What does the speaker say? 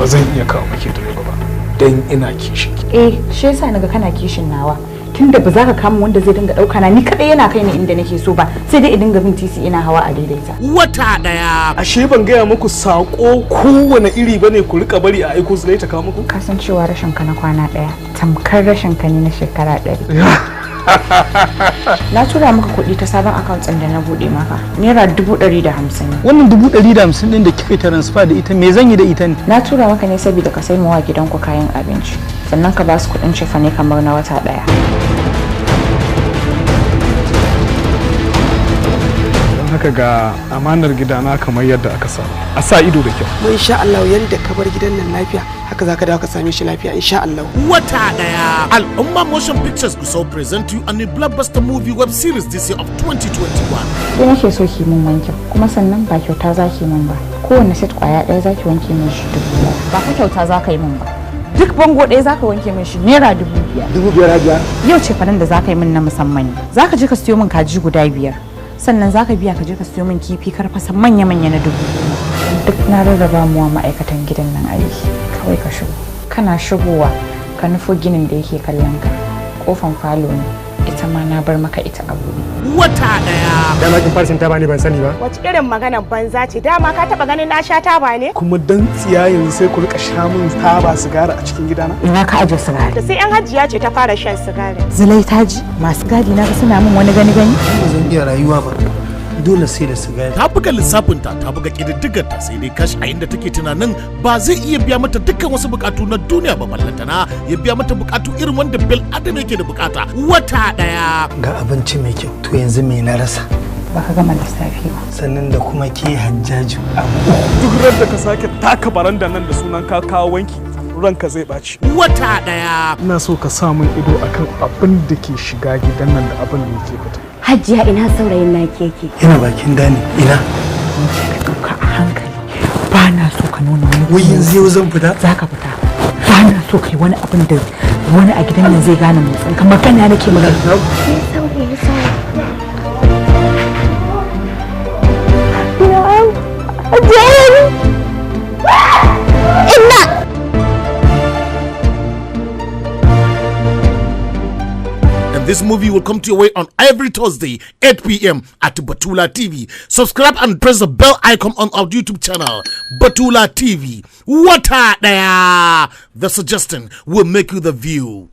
ba zan iya kawo miki direba ba dan ina kishin ki. Shi yasa naga kana kishin nawa. Tunda ba za ka kama wanda zai dinga dauka na ni kadai yana kai ni inda nake so ba, sai dai idan bin titi ina hawa a daidaita. Wata daya. Ashe ban gaya muku sako kowane iri bane ku rika bari a aiko su ta kawo muku? Ka san cewa rashin ka na kwana daya tamkar rashin ka ne na shekara 100. Na tura maka kuɗi ta sabon account ɗin da na bude maka. Naira 150. Wannan 150 din da kika transfer da ita me zan yi da ita ne? Na tura maka ne saboda ka sai mawa gidanku kayan abinci. Sannan ka ba su kuɗin cefane kamar na wata daya. Haka ga amanar gidana kamar yadda aka saba. A sa ido da kyau. Mu insha Allah yanda ka bar gidan nan lafiya haka zaka dawo ka same shi lafiya insha Allah. Wata daya. Al'umma Motion Pictures Gusau present you a new blockbuster movie web series this year of 2021. Sai nake so ki mun wanke kuma sannan ba kyauta zaki mun ba. Kowanne set kwaya ɗaya zaki wanke min shi 5,000. Ba ka kyauta zaka yi min ba. Duk bango ɗaya zaka wanke min shi naira 5,000. 5,000 Hajiya. Yau ce faran da zaka yi min na musamman ne. Zaka je ka siyo min kaji guda 5. Sannan zaka biya ka je ka siyo min kifi karfasa manya-manya na 10,000. Duk na rarraba muwa ma'aikatan gidan nan aiki. Kawai ka shigo. Kana shigowa ka nufo ginin da yake kallon ka. Kofan falo ne. Ita ma na bar maka ita a buɗe. Wata daya. Dama kin farsin taba ne ban sani ba. Wace irin maganar banza ce? Dama ka taba ganin na sha taba ne? Kuma dan tsiya yanzu sai ku rika sha min taba sigara a cikin gidana? Ina ka aje sigari. Da sai yan hajiya ce ta fara shan sigari. Zulai taji masu gadi na suna min wani gani. Ba zan iya rayuwa ba. Dole sai da sigari. Ta buga lissafinta, ta buga ƙididdigarta sai dai kashi a inda take tunanin ba zai iya biya mata dukkan wasu bukatu na duniya ba ballantana ya biya mata bukatu irin wanda bil adam yake da bukata. Wata daya. Ga abinci mai kyau to yanzu me na rasa? Baka gama lissafi ba. Sannan da kuma ke hajjaju abu. Duk ran da ka sake taka baranda nan da sunan ka kawo wanki ranka zai ɓaci. Wata daya. Ina so ka sa min ido akan abin da ke shiga gidan nan da abin da yake fita. Hajiya ina saurayin na keke. Ina bakin dani ina. Ka ɗauka a hankali. Ba na so ka nuna wani. Wai yanzu yau zan fita? Za ka fita. Ba na so kai wani abin da wani a gidan nan zai gane motsin kamar kana nake magana. Saurayi. This movie will come to your way on every Thursday, 8 p.m. at Batula TV. Subscribe and press the bell icon on our YouTube channel, Batula TV. Wata daya! The suggestion will make you the view.